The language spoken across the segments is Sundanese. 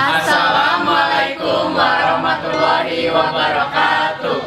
Assalamualaikum warahmatullahi wabarakatuh.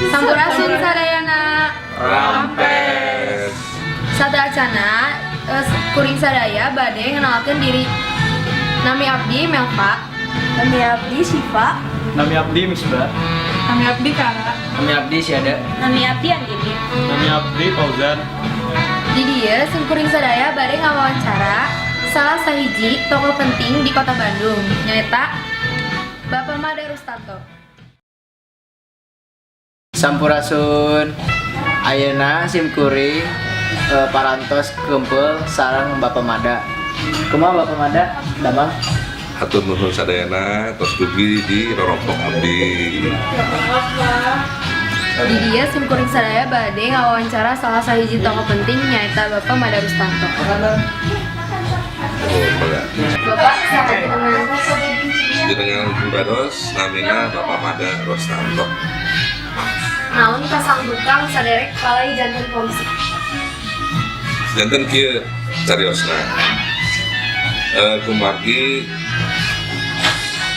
Sampurasun sadayana. Rampes. Sateuacana kuring sadaya bade ngenalkeun diri. Nami abdi Melva. Nami abdi Siva. Nami abdi Misbah. Nami abdi Kara. Nami abdi Syada. Nami abdi Andini. Nami abdi Fauzan. Di dieu simkuring sadaya bade ngawawancara salah sahiji tokoh penting di Kota Bandung, nyaeta Bapak Mada Rustanto. Sampurasun. Ayeuna simkuring parantos kempel sareng Bapak Mada. Kumaha, Bapak Mada? Damang? Hatur nuhun sadayana tos dugi di rorompok abdi. Di dieu simkuring sadaya bade ngawawancara salah sahiji tokoh penting, nyaeta Bapak Mada Rustanto. Oh, mangga. Bapak, saha jenengan? Jenengan pribados namina Bapak Mada Rostanto. Naon kasangbukang saderek palay janten polisi? Janten kieu cariosna. Kumargi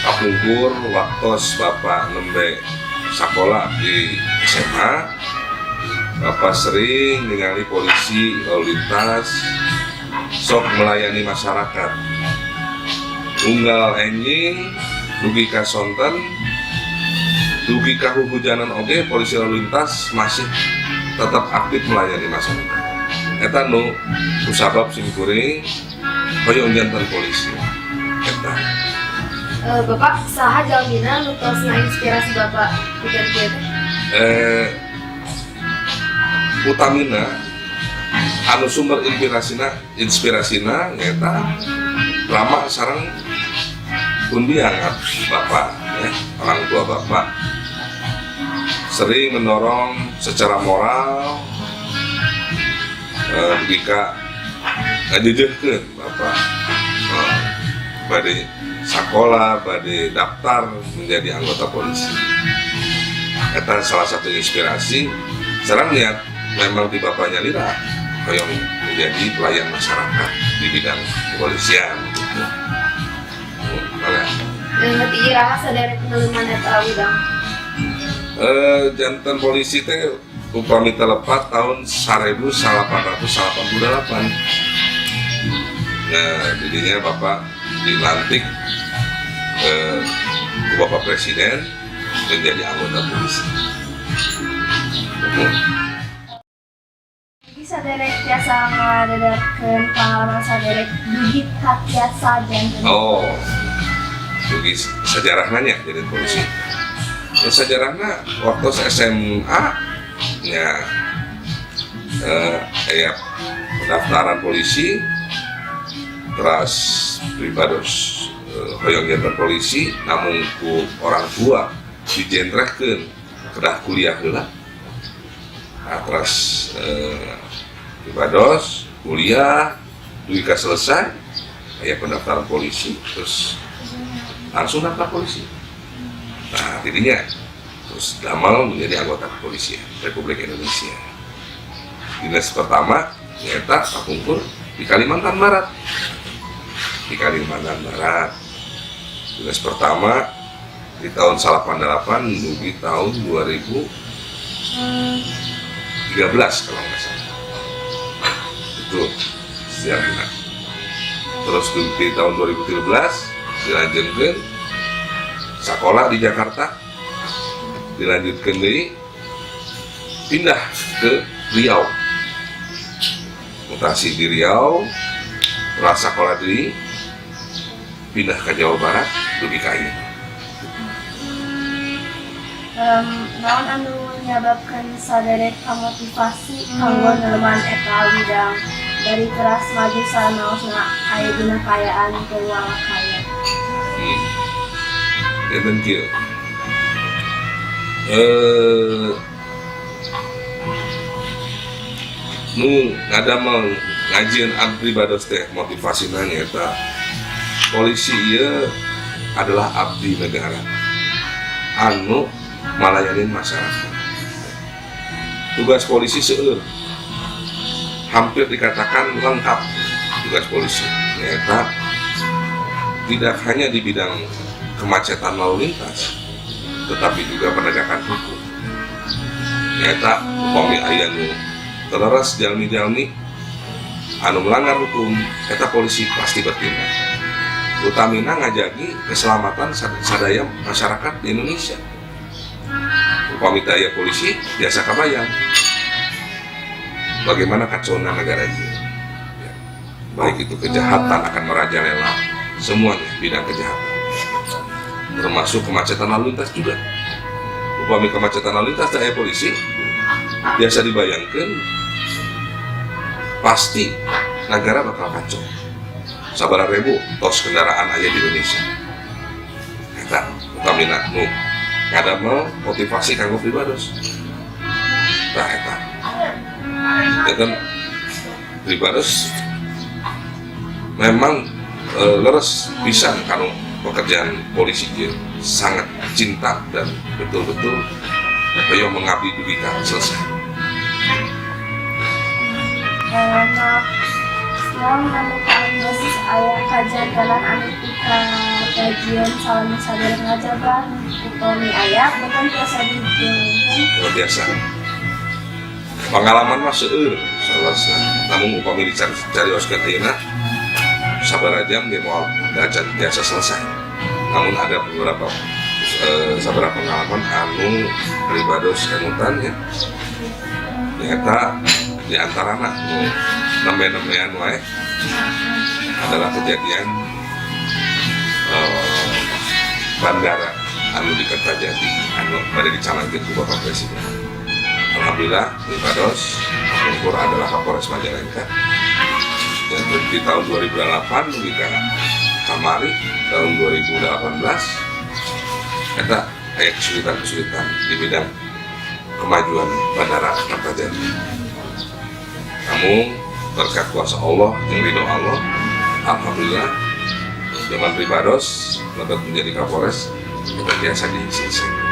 kapungkur waktos Bapak nembe sakola di SMA, Bapak sering ningali polisi lalu lintas sok melayani masyarakat unggal enjing dugi ka sonten, dugi ka huhujanan oge polisi lalu lintas masih tetap aktif melayani masyarakat. Eta nu kusabab simkuring hoyong janten polisi eta. Bapak, saha jalmina nu tos inspirasi Bapak pikeun kieu teh? Utamina anu sumber inspirasina inspirasina nyaeta rama sareng undiang bapak ya, orang tua bapak sering mendorong secara moral, jika ngajejehkeun bapak bade sekolah, bade daftar menjadi anggota polisi. Eta salah satu inspirasi. Sekarang lihat memang di bapaknya lira hoyong menjadi pelayan masyarakat di bidang kepolisian gitu. Mangga. Ti iraha saderek neuleman eta widang? Janten polisi teh upami telepat tahun 1888. Nah, jadinya Bapak dilantik ke Bapak Presiden menjadi anggota polisi. Jadi saderek tiasa ngabeberkeun pengalaman saderek dugi ka tiasa janten Oh, dugi sejarahnya jadi polisi. Ya, sejarahnya waktu SMA ya, ya pendaftaran polisi, terus pribados hoyong janten polisi, namun ku orang tua dijentrehkeun kedah kuliah heula. Nah, terus pribados kuliah dugi ka selesai aya pendaftaran polisi, terus langsung daftar polisi. Nah, jadinya terus damel menjadi anggota kepolisian Republik Indonesia. Dinas pertama nyaeta kapungkur di Kalimantan Barat. Di Kalimantan Barat dinas pertama di tahun 88 dugi tahun 2013 kalau nggak salah itu sejarahnya. Terus di tahun 2013 dilanjutkan sekolah di Jakarta, dilanjutkan deui pindah ke Riau, mutasi di Riau, setelah sekolah di pindah ke Jawa Barat dugi ka ieu. Naon anu nyababkeun saderek kamotivasi kanggo neuleman eta widang dari teras maju sanaosna aya dina kaayaan teu kaya? Janten kieu. Nu ngadamel ngajieun abdi pribados teh motivasina nyaeta polisi ieu adalah abdi negara anu malayanin masyarakat. Tugas polisi seueur. Hampir dikatakan lengkap tugas polisi nyaeta Tidak hanya di bidang kemacetan lalu lintas, tetapi juga penegakan hukum. Nyata upami aya nu teu leres, jalmi-jalmi anu melanggar hukum, eta polisi pasti bertindak. Utamina ngajagi keselamatan sadaya masyarakat di Indonesia. Upami teu aya polisi, biasa kabayang bagaimana kacauan negara ini ya. Baik itu kejahatan akan merajalela, semuanya bidang kejahatan, termasuk kemacetan lalu lintas juga. Upami kemacetan lalu lintas aya polisi, biasa dibayangkan pasti negara bakal kacau. Sabaraha ribu tos kendaraan aya di Indonesia. Eta utamina nu ngadamel motivasi kanggo pribados. Nah, eta ya kan pribados memang leres pisan kanu pekerjaan polisi. Dia sangat cinta dan betul-betul hoyong mengabdi dugi ka selesai. Maaf, naon anu parantos aya kajanggalan anu pikatajieun salami saderek ngajabat? Upami aya, boten tiasa dibeungkeun. Luar biasa. Pengalaman mah seueur salasna, namun upami dicarioskeun ayeuna sabaraha jam ge moal acan biasa selesai. Namun ada beberapa sabaraha pengalaman anu pribados emutan ya, nyata di antarana nu nembe-nembean wae adalah kejadian bandara anu di Kertajati anu bade dicanangkeun ku Bapak Presiden. Alhamdulillah, pribados kapungkur adalah Kapolres Majalengka dan di tahun 2008 dugi ka kamari tahun 2018 eta aya kesulitan-kesulitan di bidang kemajuan bandara Kertajati. Namun berkat kuasa Allah yang ridho Allah, alhamdulillah zaman pribados dapat menjadi Kapolres kita biasa diselesaikan.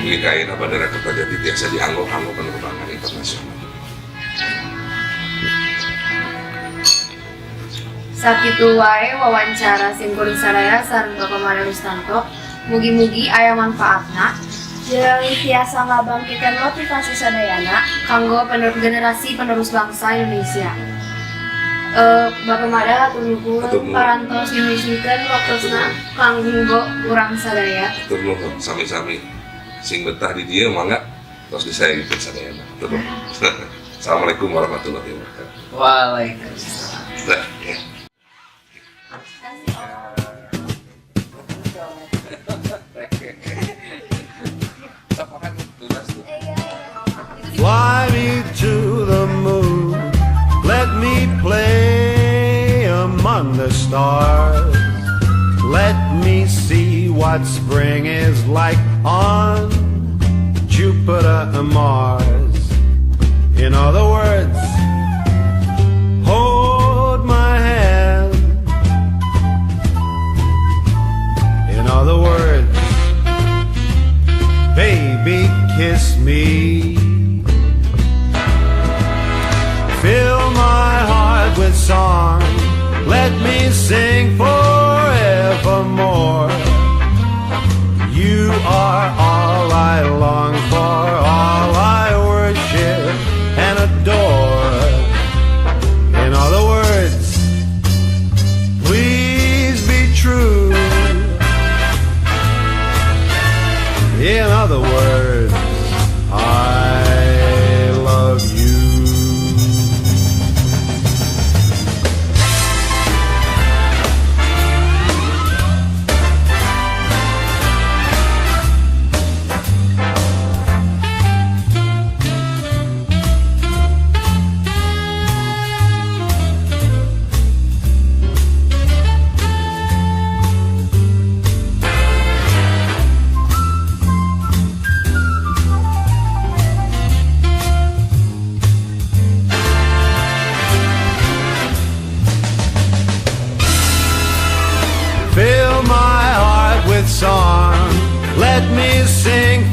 Dugi ka ayeuna Bandara Kertajati biasa dianggo kanggo penerbangan internasional. Sakitu wae wawancara simkuring sadaya sareng Bapak Mada Rustanto. Mugi-mugi aya manfaatna Jeung tiasa ngabangkitkan motivasi sadayana kanggo generasi penerus bangsa Indonesia. Bapak Mada, hatur nuhun Hatur nuhun. Parantos nyuhunkeun waktosna kanggo urang sadaya. Hatur nuhun sami-sami, sing betah di dieu, mangga tos disayangkeun sadayana. Hatur nuhun. Assalamualaikum warahmatullahi wabarakatuh. Waalaikumsalam. Nah, ya. Sok makan tunas tuh. Fly me to the moon. Let me play among the stars. Let me see what spring is like on Jupiter and Mars. In other words, hold my hand. In other words, baby, kiss me. Fill my heart with song. Let me sing forevermore. You are all I long for, all I worship and adore. In other words, please be true. In other words, I love you. Fill my heart with song. Let me sing.